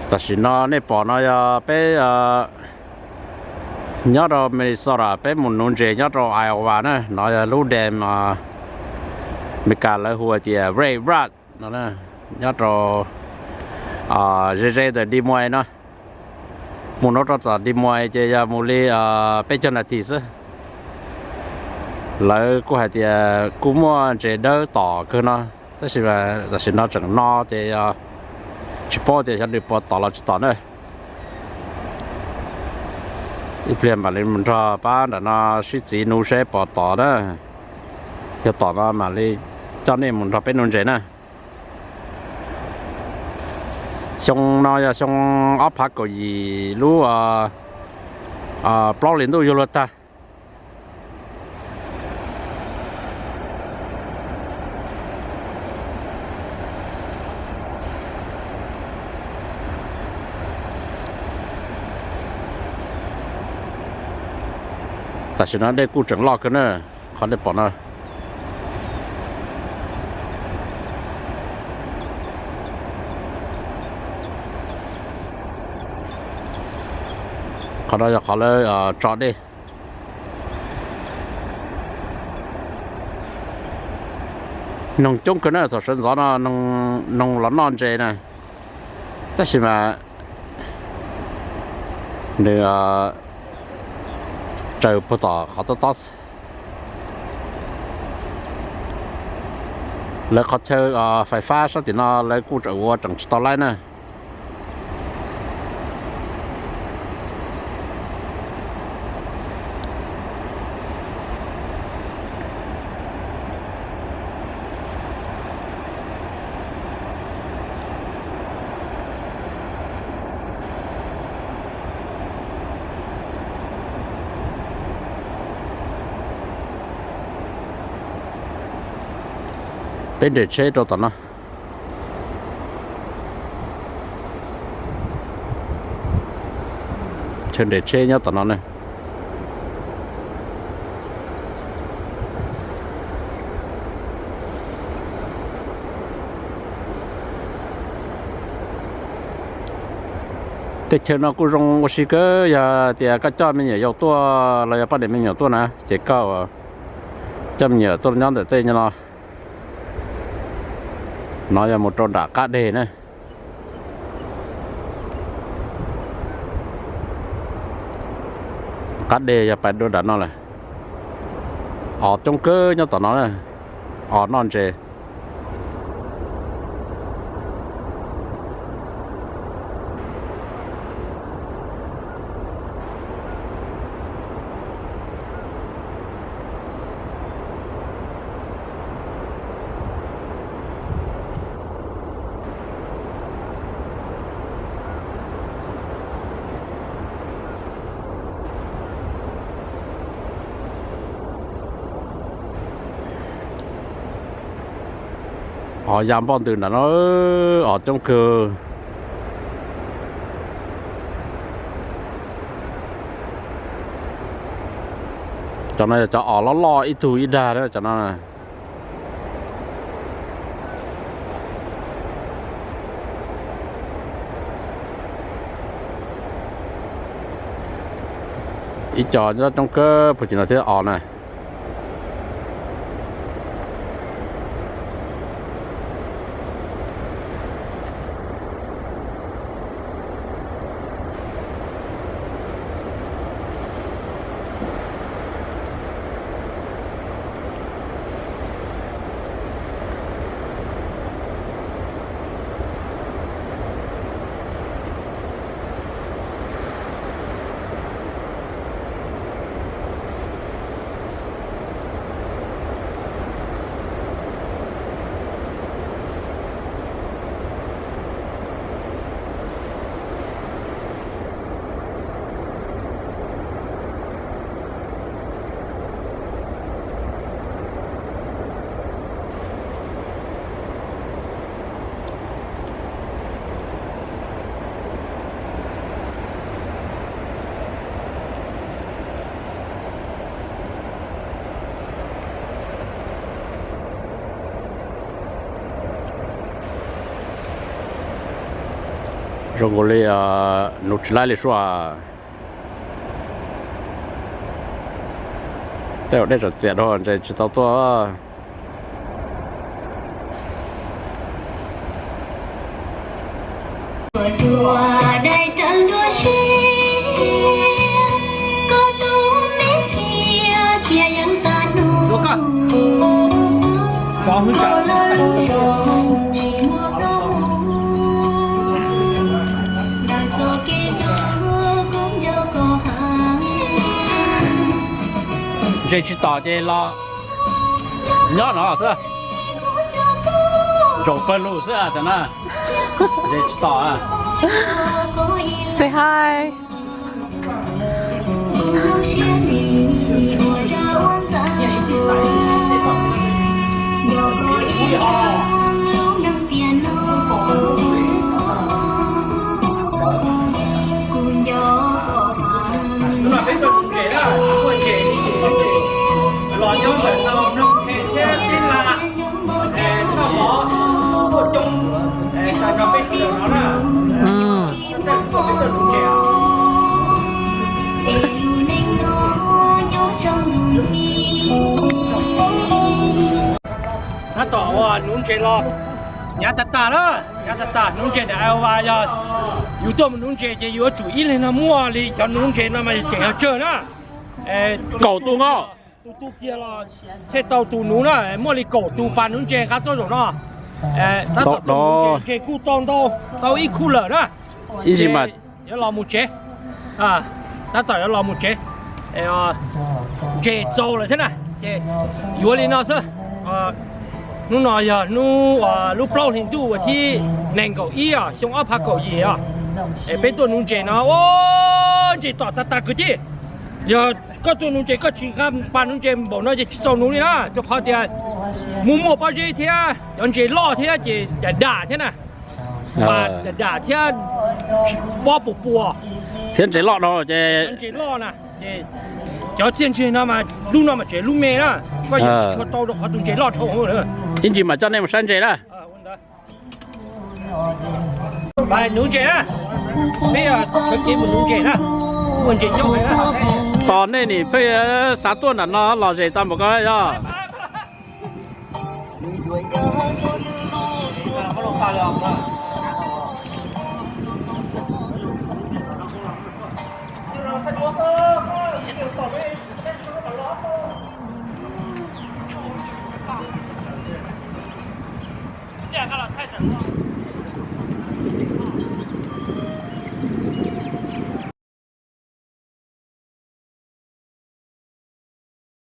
Tam sim no nej pom no yog peb nyob rau Minnesota, peb mus nuv ntses nyob rau Iowa na. No yog lub dam Meskas lawv hu tias Red Rock no, nyob rau ze ze ntawm Des Moines no. Mus nuv rau tom Des Moines ces yog mus li peb caug nas this xwb. Lawv kuj hais tias kuj muaj ntses dawb tom kawg no, tab sis tam sim no tseem no ces yog tsis paub tias xyov nws puas tom los tsis tom na. Ib pliag mam li mus nrog pab nram no sib txiv nuv seb puas tom na. Yog tom no mam li coj nej mus nrog peb nuv ntses na. Xyoo no yog xyoo ob phav kaum yim lub plaub hlis ntuj yuav luag tag. Tam sim no dej kuj tseem loj kawg na, qhov nej pom no. Qhov no yog qhov lawv tso dej. Noog coob kawg na, thaum sawv ntxov no noog los noj ntses na, tab sis mas nws tsaws puag tom qhov tob tob xwb. Lawv qhov chaw fais fab sab tim no lawv kuj tseem ua tseem tsis tau laib na. Peb nres tsheb rau tom no. Chaw nres tsheb nyob tom no ne. Teb chaws no kuj zoo ua si kawg, yog tias koj coj me nyuam yaus tuaj los yog poj niam me nyuam tuaj na ces koj coj me nyuam tuaj nyob ntawm tej no. No yog mus rau nram qab deg na. Qab deg yog pais dua nram no lawm. Os coob kawg nyob tom no na, os noj ntses. Os ya npoj ntws nram no, os coob kawg. Cov no yog cov os loj loj ib tug ib dag na cov no. Ib co nyob coob kawg puag tim no thiab os na. Zoo nkaus li nuv tsis laib li sua. Tej zaum dej tseem txias dhau ntshe tsis tau tuaj. Ntses tsis tom ces los nyob no xwb, zaum pawg lug xwb tam na. Ntses tsis tom. Say hi. Tab tom ua nuv ntses los hnyav tag tag na, hnyav tag tag. Nuv ntses ntawm Iowa, yog yus tuaj mus nuv ntses ces yuav tsum ib leeg no muaj li cov nuv ntses no mas tseem yog tsawg na. Kaum tus nkaus, tus tu kiag los thiaj tau tus nuv na, muaj li kaum tus pas nuv ntses nqa tuaj zaum no. Tab tom nuv ntses, ntses kuj tau ntau, tau ib khub lawm na. Ib ntsis mas yuav los mus tsev, tab tom yuav los mus tsev. Ntses txaus lawm thiab na, ces yuav li no xwb. Hnub no yog hnub, lub plaub hlis ntuj uas thib nees nkaum ib os, xyoo ob phav kaum yim os. Es peb tuaj nuv ntses no, ntses tom tag tag kwv tij. Yog koj tuaj nuv ntses koj tsis nqa pas nuv ntses npaum no ces tsis txaus nuv li na, rau qhov tias mus muaj pob zeb thiab cov ntses loj thiab ces dam dam thiab na. Mas dam dam thiab pob puas puas thiab ntses loj no ces, ntses loj na, ces cov txiaj ntsig no mas lub no mas tseem lub me na, koj yuav tsis tshua tau rau qhov tus ntses loj dhau. Ib ntsis mas coj nej mus saib ntses na. Nuv ntses na, peb sawv kev mus nuv ntses na, ua ntses nyob na. Tos nej nim pheej xav tuaj nram no lom zem tau npaum ko yog.